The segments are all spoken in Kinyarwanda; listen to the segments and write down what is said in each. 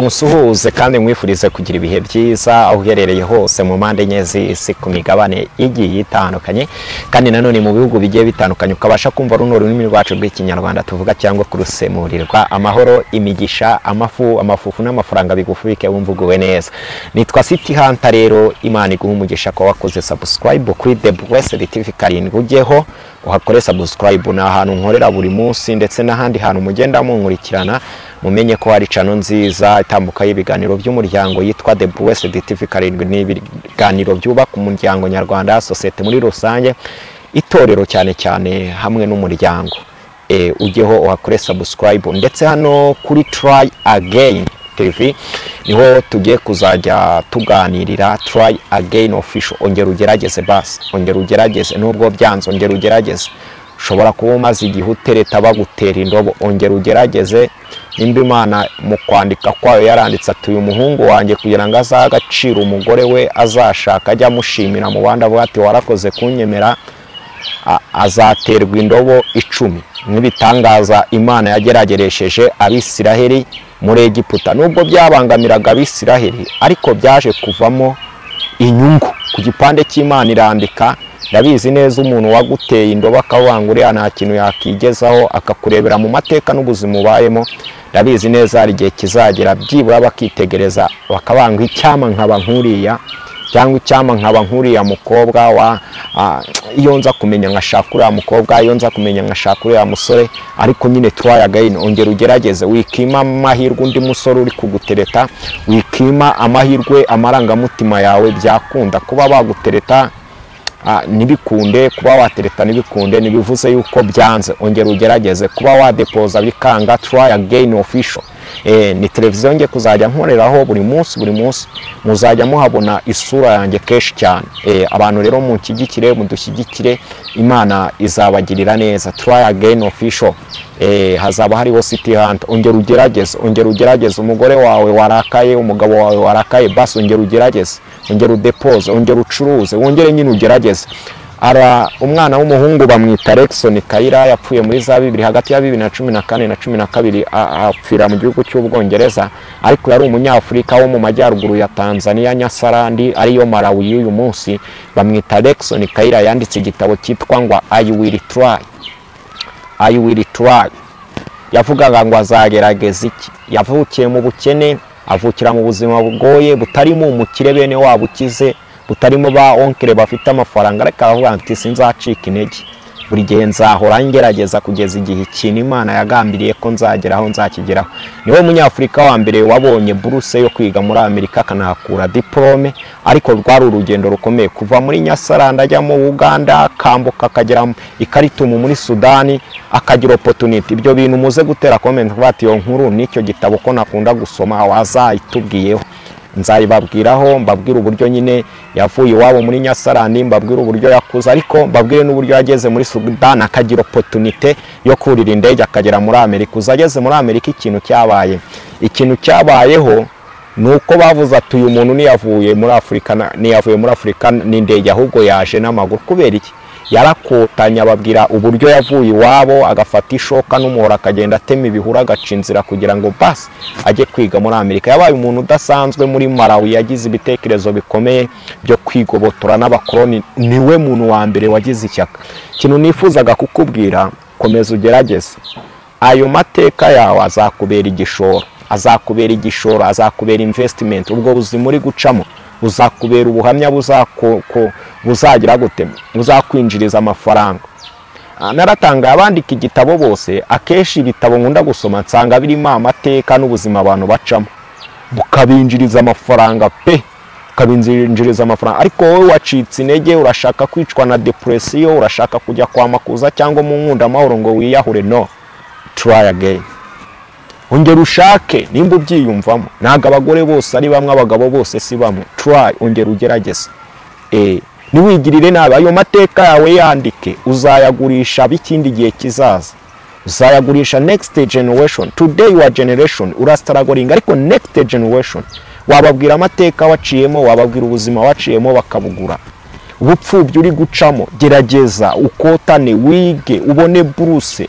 Musuhuze kandi mwifurize kugira ibihe byiza aho uherereye hose mu mpande enye z'isi, ku migabane igiye itandukanye, kandi nanone mu bihugu bigiye bitandukanye, ukabasha kumva runo rurimi rwacu rw'Ikinyarwanda tuvuga cyangwa kurusemurirwa. Amahoro, imigisha, amafu, amafufu n'amafaranga bigufubike, wumva uguwe neza. Nitwa City Hunter. Rero Imana iguha umugisha ko wakoze subscribe kuri The Blessed TV 7. Ujyeho uhakore subscribe, ni ahantu nkorera buri munsi, ndetse n'ahandi hantu mugenda munkurikirana. Mumenye ko hari channel nziza itambuka y'ibiganiro by'umuryango yitwa The Blessed TV 7. Ni ibiganiro byubaka umuryango nyarwanda, sosiyete muri rusange, itorero cyane cyane, hamwe n'umuryango. Ujyeho uhakore subscribe. Ndetse hano kuri Try Again TV niho tugiye kuzajya tuganirira. Try Again Official, ongera ugerageze basi, ongera ugerageze nubwo byanze, ongera ugerageze. Ushobora kuba umaze igihe utereta bagutera indobo, ongera ugerageze. Nimba Imana mu kwandika kwayo yaranditse ati: "Uyu muhungu wanjye, kugira ngo azahe agaciro umugore we azashaka, ajya amushimira mu bandi, avuga ati: 'Warakoze kunyemera,' azaterwa indobo 10." Nk'ibitangaza Imana yagerageresheje Abisiraheli muri Egiputa, nubwo byabangamiraga Abisiraheli, ariko byaje kuvamo inyungu ku gipande cy'Imana. Irandika, ndabizi neza, umuntu waguteye indobo akavuga ngo uriya nta kintu yakigezaho, akakurebera mu mateka n'ubuzima ubayemo, ndabizi neza hari igihe kizagera byibura bakitegereza bakabanga: "Icyama nkaba nkuriya," cyangwa "Icyama nkaba nkuriya mukobwa wa iyo nza kumenya nkashaka uriya mukobwa, iyo nza kumenya nkashaka uriya musore." Ariko nyine try again, ongera ugerageze. Wikima amahirwe undi musore uri kugutereta, wikima amahirwe amarangamutima yawe. Byakunda kuba bagutereta ntibikunde, kuba watereta ntibikunde, ntibivuze yuko byanze. Ongera ugerageze. Kuba wadepoza bikanga, Try Again Official ni televiziyo ngiye kuzajya nkoreraho buri munsi. Buri munsi muzajya muhabona isura yanjye kenshi cyane. Abantu rero munshyigikire, mudushyigikire, Imana izabagirira neza. Try Again Official, hazaba hariho City Hunter. Ongera ugerageze, ongera ugerageze. Umugore wawe warakaye, umugabo wawe warakaye, basi ongera ugerageze, ongera udepoze, ongera ucuruze, wongere nyine ugerageze. Ara umwana w'umuhungu bamwita Lexon Kayira, yapfuye muri za bibiri, hagati ya 2014 na 12, apfira mu gihugu cy'Ubwongereza, ariko yari Umunyafurika wo mu majyaruguru ya Tanzania, Nyasarandi, ariyo Malawi y'uyu munsi. Bamwita Lexon Kayira. Yanditse igitabo cyitwa ngo "I Will Try". "I Will Try", yavugaga ngo azagerageza iki. Yavukiye mu bukene, avukira mu buzima bugoye, butarimo umukire bene wabo ukize, butarimo ba oncle bafite amafaranga, ariko aravuga ati: "Sinzacika intege, buri gihe nzahora ngerageza kugeza igihe ikintu Imana yagambiriye ko nzageraho nzakigeraho." Niwe Munyafurika wa mbere wabonye buruse yo kwiga muri Amerika, akanahakura diplôme, ariko rwari urugendo rukomeye kuva muri Nyasaranda ajya mu Uganda, akambuka akagera i Khartoum muri Sudani, akagira opportunity. Ibyo bintu muze gutera comment bati: "Iyo nkuru n'icyo gitabo ko nakunda gusoma, wazayitubwiyeho." Nzayibabwiraho, mbabwire uburyo nyine yavuye iwabo muri Nyasarani, mbabwire uburyo yakuze, ariko mbabwire n'uburyo yageze muri Sudani, akagira opportunité yo kurira indege akagera muri Amerika. Uza ageze muri Amerika, ikintu cyabaye, ikintu cyabayeho ni uko bavuze ati: "Uyu muntu ntiyavuye muri Afurika, ntiyavuye muri Afurika n'indege, ahubwo yaje n'amaguru." Kubera iki? Yarakotanye, ababwira uburyo yavuye iwabo agafata ishoka n'umuhoro, akagenda atema ibihuru, agaca inzira kugira ngo basi ajye kwiga muri Amerika. Yabaye umuntu udasanzwe muri Malawi, yagize ibitekerezo bikomeye byo kwigobotora n'abakoloni. Niwe muntu wa mbere wagize ishyaka. Ikintu nifuzaga kukubwira: komeza ugerageze. Ayo mateka yawe azakubera igishoro, azakubera igishoro, azakubera investment. Ubwo buzima uri gucamo buzakubera ubuhamya, buzagira gute, buzakwinjiriza amafaranga. Naratangaye, abandika igitabo bose, akenshi ibitabo nkunda gusoma nsanga birimo amateka n'ubuzima abantu bacamo, bukabinjiriza amafaranga pe, bukabinjiriza amafaranga. Ariko wowe wacitse intege, urashaka kwicwa na depression, urashaka kujya kwa Makuza cyangwa mu Nkundamahoro ngo wiyahure. No, try again, ongera ushake nimba ubyiyumvamo. Ntabwo abagore bose ari bamwe, abagabo bose si bamwe. Try, ongera ugerageze. Ntiwigirire nabi. Ayo mateka yawe yandike, uzayagurisha b'ikindi gihe kizaza, uzayagurisha next generation. Today your generation urastrugglinga, ariko next generation wababwira amateka waciyemo, wababwira ubuzima waciyemo, bakabugura. Ubupfubyi uri gucamo, gerageza ukotane, wige, ubone buruse.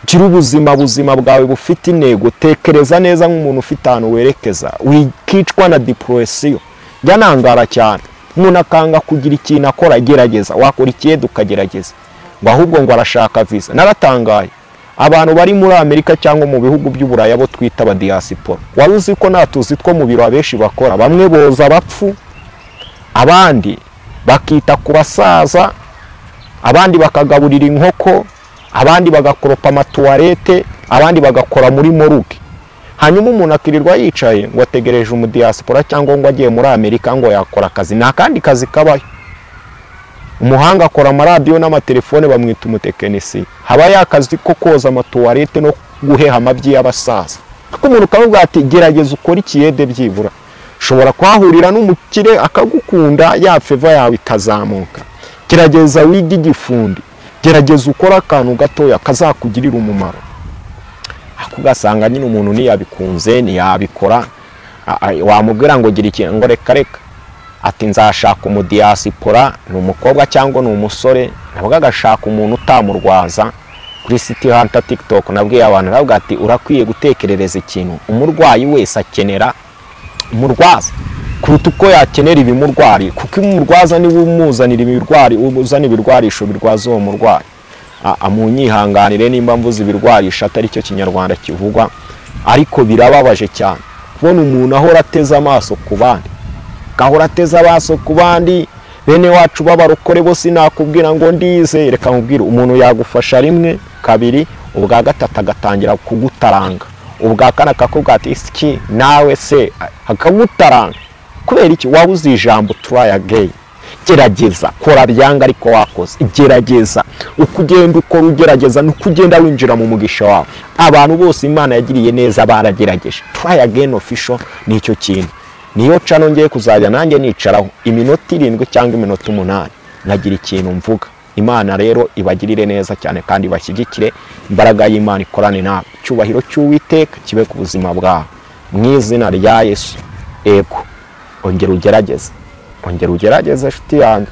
Gira ubuzima buzima bwawe bufite intego, tekereza neza nk'umuntu ufite ahantu werekeza, wikicwa na depression. Njya nangara cyane umuntu akanga kugira ikintu akora, gerageza wakora ikiyede ukagerageza, ngo ahubwo ngo arashaka visa. Naratangaye abantu bari muri Amerika cyangwa mu bihugu by'Uburaya bo twita aba diaspora, wari uzi ko nta tuzi two mu biro abenshi bakora? Bamwe boza abapfu, abandi bakita ku basaza, abandi bakagaburira inkoko, abandi bagakoropa amatuwarete, abandi bagakora muri morgue. Hanyuma umuntu akirirwa yicaye ngo ategereje umudiaspora cyangwa ngo agiye muri Amerika ngo yakora akazi. Nta kandi kazi kabayo. Umuhanga akora amaradiyo n'amatelefone bamwita umutekinisiye, haba yakazi ko koza amatuwarete no guheha amabyi y'abasaza. Kuko umuntu ukavuga ati gerageza ukore ikiyede byibura, ushobora kuhahurira n'umukire akagukunda, ya feva yawe ikazamuka. Gerageza wige igifundi, gerageza ukore akantu gatoya kazakugirira umumaro. Ako ugasanga nyine umuntu ntiyabikunze, ntiyabikora, wamubwira ngo gira ikintu ngo reka reka, ati nzashaka umudiaspora, ni umukobwa cyangwa ni umusore, nabwo agashaka umuntu utamurwaza. Kuri City Hunter TikTok nabwiye abantu, nabwo ati urakwiye gutekerereza ikintu umurwayi wese akenera umurwaza kuruta uko yakenera ibimurwari, kuko umurwaza niwe umuzanira ibirwari, uzana ibirwarisho birwaza uwo murwayi. Munyihanganire nimba mvuze ibirwarisho atari cyo Kinyarwanda kivugwa, ariko birababaje cyane kubona umuntu ahora ateze amaso ku bandi, gahora ateze amaso ku bandi. Bene wacu b'abarokore bo sinakubwira ngo ndize, reka nkubwire, umuntu yagufasha rimwe, kabiri, ubwa gatatu agatangira kugutaranga, ubwa kane akakubwira ati iki nawe se, akagutaranga. Kubera iki? Wabuze ijambo try again. Gerageza, kora byanga ariko wakoze, gerageza. Uko ugenda ukora ugerageza nuko ugenda winjira mu mugisha wawe. Abantu bose Imana yagiriye neza baragerageje. Try again official nicyo kintu. Niyo channel ngiye kuzajya nanjye nicaraho iminota 7 cyangwa iminota 8 nkagira ikintu mvuga. Imana rero ibagirire neza cyane kandi bashyigikire, imbaraga y'Imana ikorane nawe. Icyubahiro cy'Uwiteka kibe ku buzima bwawe mu izina rya Yesu. Ego, ongera ugerageze, ongera ugerageze nshuti yanjye.